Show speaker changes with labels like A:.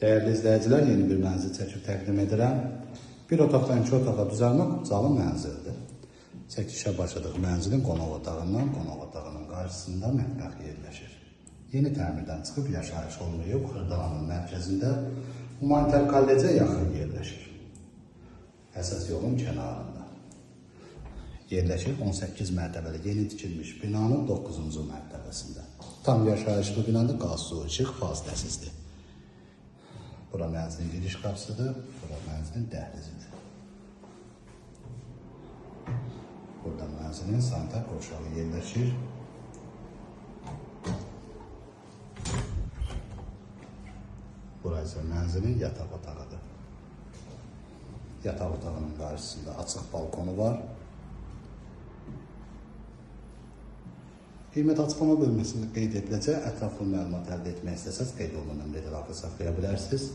A: Dəyərli izləyicilər, yeni bir mənzil çəkib təqdim edirəm. Bir otaqdan iki otağa düzəlmə calı mənzildir. Çəkilişə başladıq mənzilin qonaq otağından, qonaq otağının qarşısında mətbəx yerləşir. Yeni təmirdən çıxıb yaşayış olmayıb, Xırdalanın mərkəzində humanitar kollecə yaxın yerləşir. Əsas yolun kənarında. Yerləşir 18 mərtəbəli yeni tikilmiş binanın 9-cu mərtəbəsində. Tam yaşayışlı binada qaz, su, işıq fasiləsizdir. Bura mənzilin giriş qapısıdır, bura mənzilin dəhlizidir. Burada mənzilin sanitar qovşağı yerləşir. Bura isə mənzilin yataq otağıdır. Yataq otağının qarşısında açıq balkonu var. Qiymət açıqlama bölməsində qeyd ediləcək. Ətraflı məlumat əldə etmək istəsəniz qeyd olunan nömrədə əlaqə saxlaya bilərsiniz.